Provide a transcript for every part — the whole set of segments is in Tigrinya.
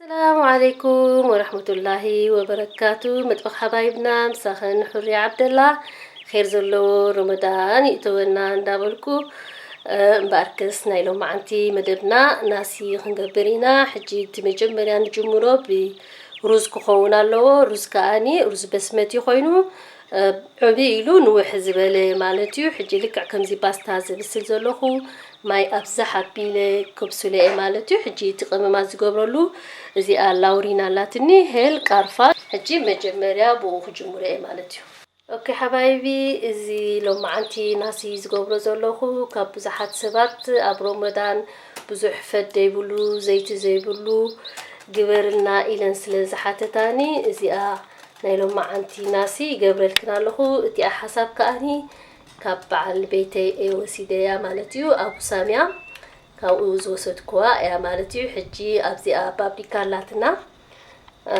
ሰላም ዓለይኩም ወረሕመቱላሂ ወበረካቱ። መጥበኽ ሓባይብና ምሳኽን፣ ሑሪ ዓብደላ። ኼር ዘለዎ ረመዳን ይእተወና እንዳበልኩ፣ እ፣ እምበኣርከስ ናይ ሎማዓንቲ መደብና ናሲ ክንገብር ኢና። ሕጂ እቲ መጀመርያ ንጅምሮ ብሩዝ ክኸውን ኣለዎ። ሩዝ ከኣኒ ሩዝ በስመቲ ኮይኑ፣ እ፣ ዕብይ ኢሉ ንውሕ ዝበለ ማለት እዩ። ሕጂ ልክዕ ከምዚ ፓስታ ዝብስል ዘለኹ ማይ ኣብዝሕ ኣቢለ ክብስሎ እየ ማለት እዩ። ሕጂ እቲ ቀመማት ዝገብረሉ እዚኣ ላውሪን ኣላትኒ፣ ሄል፣ ቃርፋ። ሕጂ መጀመርያ ብኡ ክጅምሮ እየ ማለት እዩ። ኦኬ ሓባይቢ፣ እዚ ሎማዓንቲ ናሲ ዝገብሮ ዘለኹ ካብ ብዙሓት ሰባት ኣብ ሮመዳን ብዙሕ ፈት ዘይብሉ፣ ዘይቲ ዘይብሉ ግበርልና ኢለን ስለ ዝሓተታኒ፣ እዚኣ ናይ ሎማዓንቲ ናሲ ይገብረልክን ኣለኹ። እቲኣ ሓሳብ ከኣኒ ካብ በዓል ቤተይ እየ ወሲደያ ማለት እዩ። ኣቡ ሳምያ ካብኡ ዝወሰድኩዋ እያ ማለት እዩ። ሕጂ ኣብዚኣ ፓፕሪካ ኣላትና፣ እ፣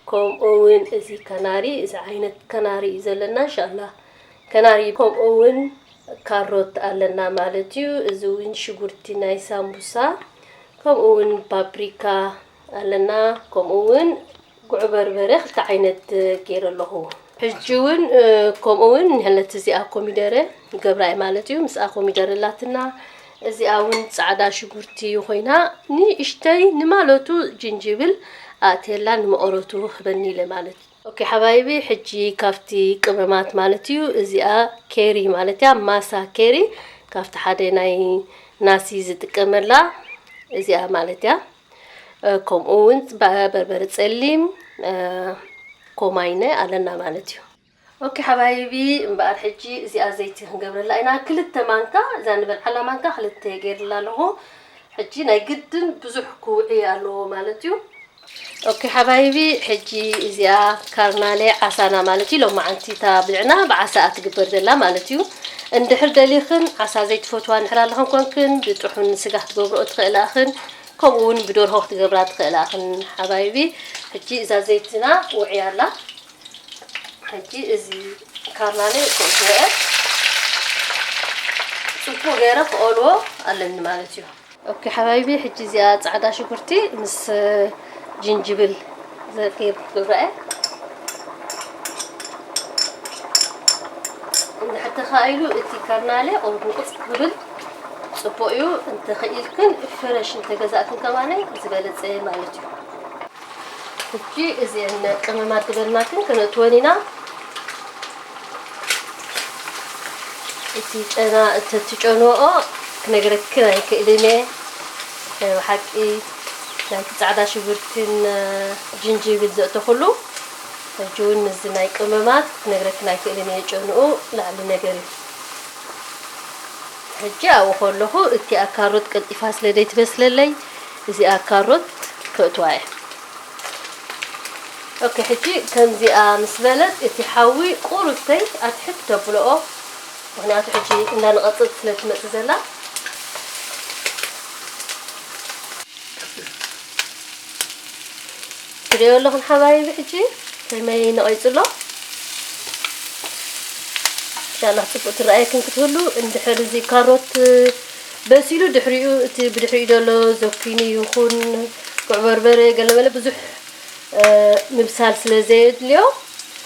ከምኡ እውን እዚ ከናሪ፣ እዚ ዓይነት ከናሪ እዩ ዘለና። እንሻላ ከናሪ፣ ከምኡ እውን ካሮት ኣለና ማለት እዩ። እዚ እውን ሽጉርቲ ናይ ሳምቡሳ፣ ከምኡ እውን ፓፕሪካ ኣለና፣ ከምኡ እውን ጉዕ በርበረ ክልተ ዓይነት ገይረ ኣለኹ። ሕጂ እውን፣ እ፣ ከምኡ እውን ንሕለቲ እዚኣ ኮሚደረ ይገብራ እየ ማለት እዩ። ምስኣ ኮሚደረ ኣላትና። እዚኣ እውን ጻዕዳ ሽጉርቲ ኮይና፣ ንእሽተይ ንማለቱ ጅንጅብል ኣእትየላ፣ ንመቐረቱ ክህበኒ ኢለ ማለት እዩ። ኦኬ ሓባይቢ፣ ሕጂ ካብቲ ቅመማት ማለት እዩ፣ እዚኣ ኬሪ ማለት እያ፣ ማሳ ኬሪ፣ ካብቲ ሓደ ናይ ናሲ ዝጥቀመላ እዚኣ ማለት እያ። እ፣ ከምኡ እውን በ-፣ በርበረ ጸሊም፣ እ፣ ኮማይነ ኣለና ማለት እዩ። ኦኬ ሓባይቢ፣ እምበኣር ሕጂ እዚኣ ዘይቲ ክንገብረላ ኢና። ክልተ ማንካ፣ እዛ ንበልዓላ ማንካ ክልተ ገይርላ ኣለኹ። ሕጂ ናይ ግድን ብዙሕ ክውዒ ኣለዎ ማለት እዩ። ኦኬ ሓባይቢ፣ ሕጂ እዚኣ ካርናለ ዓሳና ማለት እዩ። ሎማዓንቲ እታ ብልዕና ብዓሳ እያ ትግበር ዘላ ማለት እዩ። እንድሕር ደሊኽን ዓሳ ዘይትፈትዋ እንድሕር ኣለኽን ኮንክን፣ ብጥሑን ስጋ ክትገብርኦ ትኽእላ እኽን፣ ከምኡ እውን ብደርሆ ክትገብራ ትኽእላ እኽን ሓባይቢ። ሕጂ እዛ ዘይትና ውዕያ ኣላ። ሕጂ እዚ ካርናለ ክእትዎ እየ። ጽቡቕ ገይረ ክኦልዎ ኣለኒ ማለት እዩ። ኦኬ ሓባይቢ፣ ሕጂ እዚኣ ጻዕዳ ሽጉርቲ ምስ ጅንጅብል ዘርገብ ክገብራ እየ። እንድሕር ተኻኢሉ እቲ ካርናለ ቁሩብ ንቁጽ ክብል ጽቡቕ እዩ። እንተኽኢልክን ፍረሽ እንተገዛእክን ከማነይ ዝበለጸ ማለት እዩ። ሕጂ እዚአን ቅመማት ዝበልናክን ከነእትወን ኢና። እቲ ጨና፣ እቲ፣ እቲ ጨንኦ ክነግረክን ኣይክእልን እየ። ናይ ብሓቂ ናይቲ ጻዕዳ ሽጉርትን ጅንጅብል ዘእተኹሉ፣ ሕጂ እውን ምስዚ ናይ ቅመማት ክነግረክን ኣይክእልን እየ። ጨንኡ ላዕሊ ነገር እዩ። ሕጂ ኣብኡ ከለኹ እቲኣ ካሮት ቀልጢፋ ስለ ዘይትበስለለይ፣ እዚኣ ካሮት ከእትዋ እየ። ኦኬ፣ ሕጂ ከምዚኣ ምስ በለት እቲ ሓዊ ቁሩብተይ ኣትሕት ተብልኦ፣ ምኽንያቱ ሕጂ እንዳነቐጸት ስለ ትመጽእ ዘላ። ትሪኦ ኣለኹም ሓባይቢ፣ ሕጂ ከመይ ነቐይጹ ኣሎ። ኢንሻላህ ጽቡቕ ትረኣየክን ክትህሉ። እንድሕር እዚ ካሮት በሲሉ፣ ድሕሪኡ እቲ ብድሕሪኡ ዘሎ ዘኩኒ ይኹን ጉዕ በርበረ ገለመለ ብዙሕ፣ እ፣ ምብሳል ስለ ዘየድልዮ፣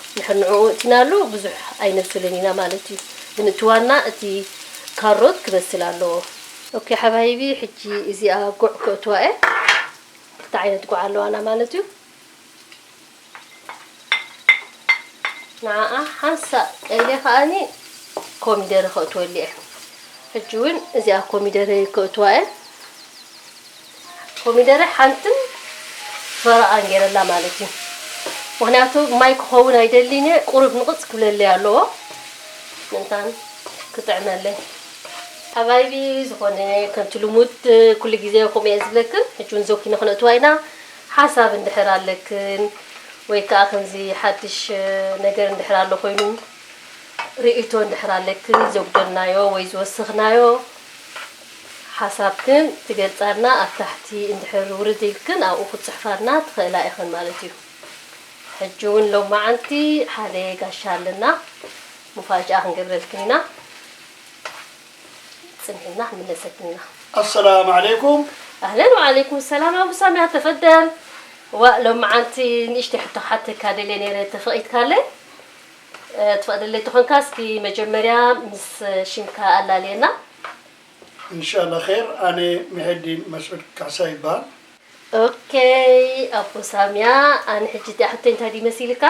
እንድሕር ንዕኡ እቲናሉ ብዙሕ ኣይነብስልን ኢና ማለት እዩ። ግን እቲ ዋና እቲ ካሮት ክበስል ኣለዎ። ኦኬ ሓባይቢ፣ ሕጂ እዚኣ ጉዕ ከእትዋ እየ። ክልተ ዓይነት ጉዕ ኣለዋና ማለት እዩ። ንዓኣ ሓንሳእ ቀይለ ከኣኒ ኮሚደረ ከእትወሉ እየ። ሕጂ እውን እዚኣ ኮሚደረ ከእትዋ እየ። ኮሚደረ ሓንትን ፈረቓን ገይረላ ማለት እዩ። ምኽንያቱ ማይ ክኸውን ኣይደሊን እየ፣ ቁሩብ ንቕጽ ክብለለይ ኣለዎ። ምእንታን ክጥዕመለይ። ሓባይቢ፣ ዝኾነ ከምቲ ልሙድ ኩሉ ግዜ ከምኡ እየ ዝብለክን፣ ሕጂ እውን ዘኩኒ ክነእትዋ ኢና። ሓሳብ እንድሕር ኣለክን ወይ ከኣ ከምዚ ሓድሽ ነገር እንድሕር ኣሎ ኮይኑ፣ ርእይቶ እንድሕር ኣለክን፣ ዘጉደልናዮ ወይ ዝወሰኽናዮ ሓሳብክን ትገልጻልና ኣብ ታሕቲ እንድሕር ውርድ ኢልክን ኣብኡ ክትጽሕፋልና ትኽእላ ኢኽን ማለት እዩ። ሕጂ እውን ሎማዓንቲ ሓደ ጋሻ ኣለና፣ ሙፋጃኣ ክንገብረልክን ኢና። ጽንሒልና ክንምለሰክን ኢና። ኣሰላም ዓለይኩም። ኣህለን ወዓለይኩም ሰላም ኣቡ ሳሚያ፣ ተፈደል። ዋ፣ ሎመዓንቲ ንእሽተይ ሕቶ ክሓተካ ደልየ ነይረ፣ ተፈቒድካለይ? እ፣ ትፈቕደለይ ተኾንካ እስኪ መጀመርያ ምስ ሽምካ ኣላልየና። እንሻላ ኸይር። ኣነ ሚሐዲን መስዑድ ካሕሳ ይበሃል። ኦኬ፣ ኣቦ ሳሚያ፣ ኣነ ሕጂ እቲኣ ሕቶይ እንታይ ድዩ መሲልካ?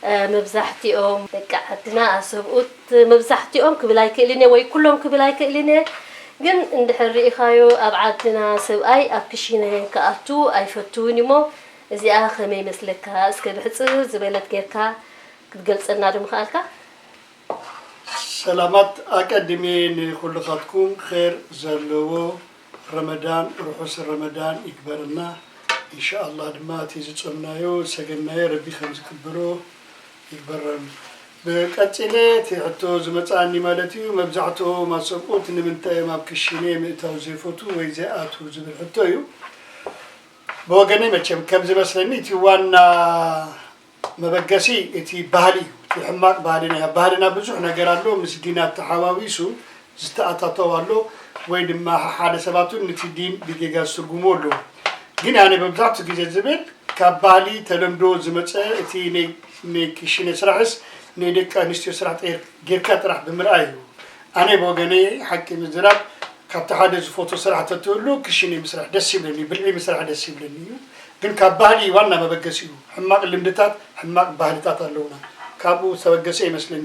እ፣ መብዛሕትኦም ደቂ ዓድና ኣሰብኡት፣ መብዛሕትኦም ክብል ኣይክእልን እየ ወይ ኩሎም ክብል ኣይክእልን እየ፣ ግን እንድሕር ርኢኻዮ ኣብ ዓድና ሰብኣይ ኣብ ክሽነ ክኣቱ ኣይፈትውን እዩሞ፣ እዚኣ ከመይ ይመስለካ? እስከ ብሕጽር ዝበለት ጌርካ ክትገልጸልና ዶ ምኽኣልካ? ሰላማት። ኣቀድሜ ንኹልኻትኩም ኸይር ዘለዎ ረመዳን፣ ርሑስ ረመዳን ይግበረልና። እንሻኣላህ ድማ እቲ ዝጾምናዮ ዝሰገድናዮ ረቢ ከም ዝቅበሎ ይግበረን። ብቀጺለ እቲ ሕቶ ዝመጽኣኒ ማለት እዩ፣ መብዛሕትኦም ኣሰብኡት ንምንታይ እዮም ኣብ ክሽነ ምእታው ዘይፈትዉ ወይ ዘይኣትዉ ዝብል ሕቶ እዩ። ብወገነይ መቸም ከም ዝመስለኒ እቲ ዋና መበገሲ እቲ ባህሊ እዩ። እቲ ሕማቕ ባህልና እዩ። ኣብ ባህልና ብዙሕ ነገር ኣሎ፣ ምስ ዲና ተሓዋዊሱ ዝተኣታተው ኣሎ፣ ወይ ድማ ሓደ ሰባት እውን ነቲ ዲን ብጌጋ ዝትርጉምዎ ኣለዉ። ግን ኣነ መብዛሕትኡ ግዜ ዝብል ካብ ባህሊ ተለምዶ ዝመፀ እቲ ናይ ናይ ክሽነ ስራሕስ ናይ ደቂ ኣንስትዮ ስራሕ ጌርካ ጥራሕ ብምርኣይ እዩ። ኣነ ብወገነይ ሓቂ ምዝራብ ካብቲ ሓደ ዝፈትዎ ስራሕ ተትህሉ ክሽነ ምስራሕ ደስ ይብለኒ፣ ብልዒ ምስራሕ ደስ ይብለኒ እዩ። ግን ካብ ባህሊ ዋና መበገሲኡ ሕማቕ ልምድታት ሕማቕ ባህልታት ኣለውና። ካብኡ ዝተበገሰ ይመስለኒ።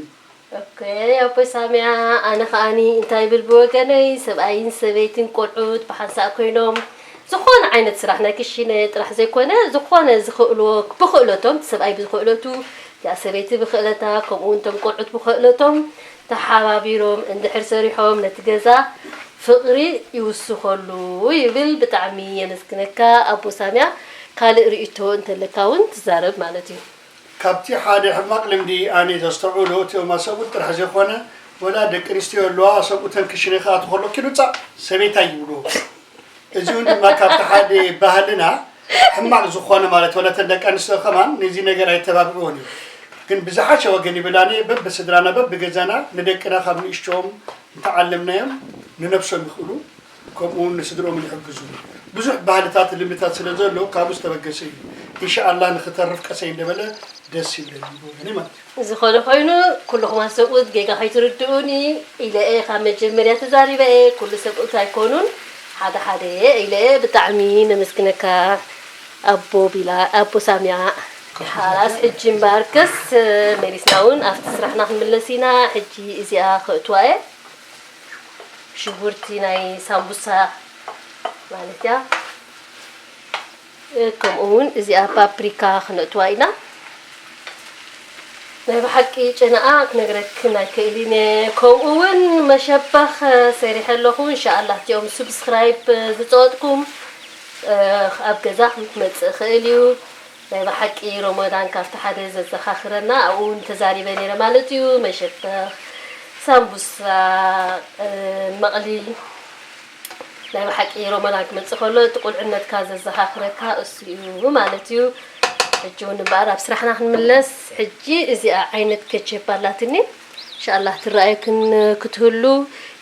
ኦኬ ኣቦይ ሳሚያ፣ ኣነ ከኣኒ እንታይ ይብል ብወገነይ፣ ሰብኣይን ሰበይትን ቆልዑት ብሓንሳእ ኮይኖም ዝኾነ ዓይነት ስራሕ ናይ ክሽነ ጥራሕ ዘይኮነ ዝኾነ ዝኽእልዎ ብኽእለቶም፣ እቲ ሰብኣይ ብኽእለቱ፣ እቲኣ ሰበይቲ ብኽእለታ፣ ከምኡ እውን እቶም ቆልዑት ብኽእለቶም ተሓባቢሮም እንድሕር ሰሪሖም ነቲ ገዛ ፍቕሪ ይውስኸሉ ይብል። ብጣዕሚ የመስግነካ ኣቦ ሳሚያ። ካልእ ርእይቶ እንተለካ እውን ትዛረብ ማለት እዩ። ካብቲ ሓደ ሕማቕ ልምዲ ኣነ ዘስተውዕሎ እቲኦም ኣሰብኡት ጥራሕ ዘይኮነ ወላ ደቂ ኣንስትዮ ኣለዋ ኣሰብኡተን ክሽነ ክኣትው ከሎ ኪዱ ጻእ ሰበይታይ ይብልዎ። እዚ እውን ድማ ካብቲ ሓደ ባህልና ሕማቕ ዝኾነ ማለት ወላ እተን ደቂ ኣንስትዮ ከማን ነዚ ነገር ኣይተባብዕዎን እዩ። ግን ብዝሓሸ ወገን ይብል ኣነ በብስድራና በብገዛና ንደቅና ካብ ንእሽቶኦም እንተዓለምናዮም ንነብሶም ይኽእሉ። ከምኡ እውን ንስድርኦምን ይሕግዙ። ብዙሕ ባህልታት ልምድታት ስለ ዘሎ ካብኡ ዝተበገሰ እዩ። ኢንሻኣላህ ንኽተርፍ ቀሰይ እንደበለ ደስ ይብለኒ ብወገነይ ማለት እዩ። ዝኾነ ኮይኑ ኩልኹም ኣሰብኡት ጌጋ ከይትርድኡኒ ኢለ እየ ካብ መጀመርያ ተዛሪበ እየ። ኩሉ ሰብኡት ኣይኮኑን ሓደ ሓደ እየ ኢለ እየ። ብጣዕሚ ነመስግነካ ኣቦ ቢላ ኣቦ ሳሚያ። ሓላስ ሕጂ እምበኣርከስ መሊስና እውን ኣብቲ ስራሕና ክንምለስ ኢና። ሕጂ እዚኣ ከእትዋ እየ። ሽጉርቲ ናይ ሳምቡሳ ማለት እያ። ከምኡ እውን እዚኣ ፓፕሪካ ክነእትዋ ኢና። ናይ ብሓቂ ጨናኣ ክነግረክን ኣይክእልን እየ። ከምኡ እውን መሸበኽ ሰሪሐ ኣለኹ። እንሻኣላህ እቲኦም ሱብስክራይብ ዝፀወጥኩም ኣብ ገዛ ክመፅእ ይኽእል እዩ። ናይ ብሓቂ ሮሞዳን ካብቲ ሓደ ዘዘኻኽረና ኣብኡ እውን ተዛሪበ ነይረ ማለት እዩ። መሸበኽ፣ ሳምቡሳ፣ መቕሊ ናይ ብሓቂ ሮሞዳን ክመፅእ ከሎ እቲ ቁልዕነትካ ዘዘኻኽረካ እሱ እዩ ማለት እዩ። ሕጂ እውን እምበኣር ኣብ ስራሕና ክንምለስ። ሕጂ እዚኣ ዓይነት ከቸፕ ኣላትኒ እንሻላ ትረኣየክን ክትህሉ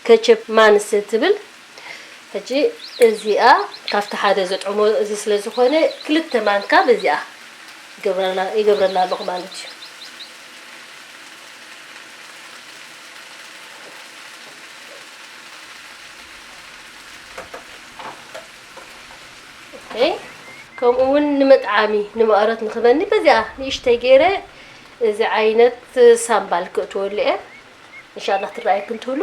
ከቸፕ ማንስ ትብል ሕጂ እዚኣ ካብቲ ሓደ ዘጥዕሞ እዚ ስለ ዝኾነ ክልተ ማንካ በዚኣ ይገብረላ ኣለኹ ማለት እዩ። ከምኡ እውን ንመጥዓሚ ንመቐረት ንኽበኒ በዚኣ ንእሽተይ ገይረ እዚ ዓይነት ሳምባል ክእትወሉ እየ። እንሻላ ትረኣየክን ትብሉ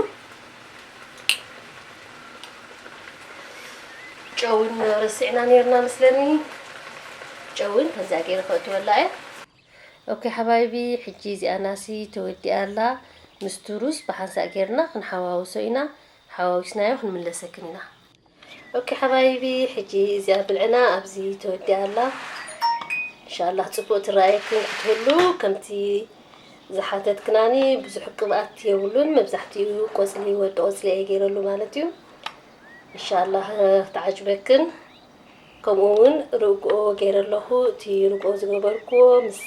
ጨውን ረሲዕና ነርና መስለኒ። ጨውን ከዚኣ ገይረ ከእትወላ እየ። ኦኬ ሓባይቢ፣ ሕጂ እዚኣ ናሲ ተወዲኣ ኣላ። ምስቲ ሩዝ ብሓንሳእ ገይርና ክንሓዋውሶ ኢና። ሓዋዊስናዮ ክንምለሰክን ኢና። ኦኬ ሓባይቢ፣ ሕጂ እዚኣ ብልዕና ኣብዚ ተወዲኣ ኣላ። እንሻላህ ጽቡቕ ትረኣየክን ክትህሉ ከምቲ ዝሓተትክናኒ ብዙሕ ቅብኣት የብሉን። መብዛሕትኡ ቆጽሊ ወዲ ቆጽሊ እየ ገይረሉ ማለት እዩ። እንሻላህ ክትዓጅበክን። ከምኡ እውን ርግኦ ገይረ ኣለኹ። እቲ ርግኦ ዝገበርክዎ ምስ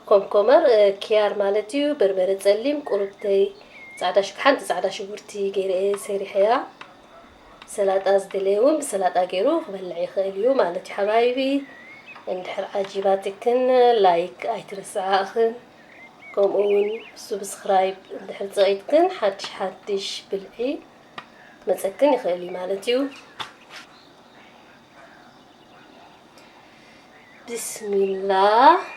ኮምኮመር፣ ኪያር ማለት እዩ፣ በርበረ ጸሊም፣ ቁሩብተይ ጻዕዳ ሽግ ሓንቲ ጻዕዳ ሽጉርቲ ገይረ እየ ሰሪሐያ። ሰላጣ ዝደለየ እውን ብሰላጣ ገይሩ ክበልዕ ይኽእል እዩ ማለት እዩ ሓባይቢ። እንድሕር ዓጂባትክን ላይክ ኣይትረስዓእኽን፣ ከምኡ እውን ሱብስክራይብ እንድሕር ፀቒጥክን ሓድሽ ሓድሽ ብልዒ መፀክን ይኽእል እዩ ማለት እዩ። ብስሚላህ።